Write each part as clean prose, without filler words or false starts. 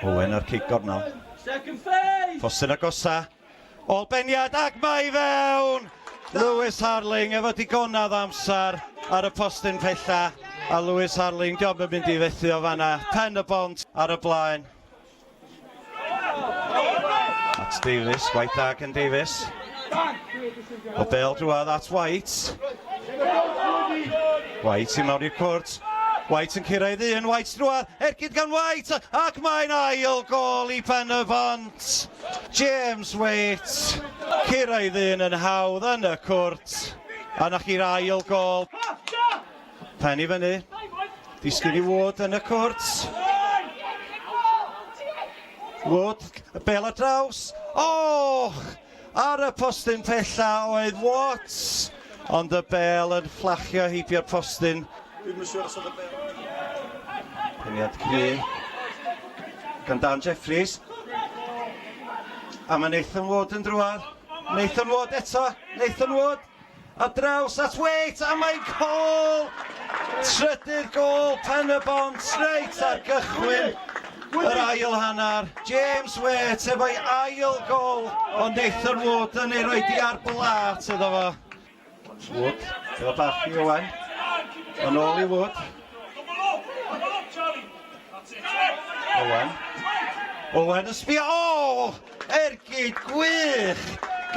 Owen ar cic gornel. Postyn agosa. Ôl beniad ac mae i fewn! Lewis Harling efo digonedd o amser ar y postyn pella a Lewis Harling diom yn mynd i fethu o fanna. Pen y bont ar y blaen. At Davies, White da gan Davies. O bel drwodd at White. White i mewn i'r cwrt. White yn cyrraedd un, White drwodd, ergyd gan White, ac mae'n ail gol i Pen y Bont. James Waite, cyrraedd un yn hawdd yn y cwrt, a na chi'r ail gol. Pen i fyny, disgyn i Wood yn y cwrt. Wood, y bel ar draws. Oh! Ar y postyn pella oedd Watts, ond y bel yn fflachio heibio'r postyn. Dwi'm yn siŵr os oedd y bel... Peniad cry gan Dan Jeffries. A mae Nathan Ward yn drwad. Nathan Ward eto. Nathan Ward A draws at Waite, a mae'n gôl! Trydydd gôl Pen-y-bont reit ar gychwyn yr ail hanner. James Waite efo'i ail gôl, ond Nathan Wood yn ei roi di ar blat iddo fo. Wood, efo bach i Owen. Yn ôl i Wood. Owen. Owen yn sbio, o! Ergyd gwych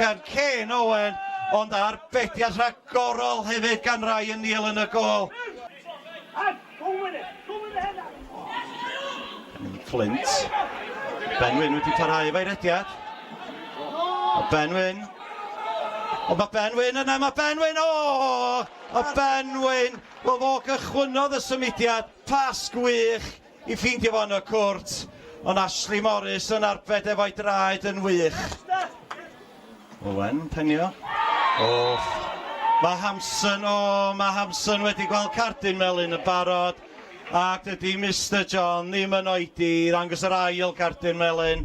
gan Kane Owen, ond arbediad rhagorol hefyd gan Ryan Neal yn y gôl. Flint. Ben Wyn wedi parhau efo'i rediad. O Ben Wyn. O mae Ben Wyn yna, mae Ben Wyn, o! O Ben Wyn, wel fo gychwynnodd y symudiad, pas gwych i ffeindio fo yn y cwrt, ond Ashley Morris yn arbed efo'i draed yn wych. Owen, penio. O, mae Hampson, o, mae Hampson wedi gweld cardyn melyn yn barod, ac dydy Mister John ddim yn oedi i ddangos yr ail cardyn melyn.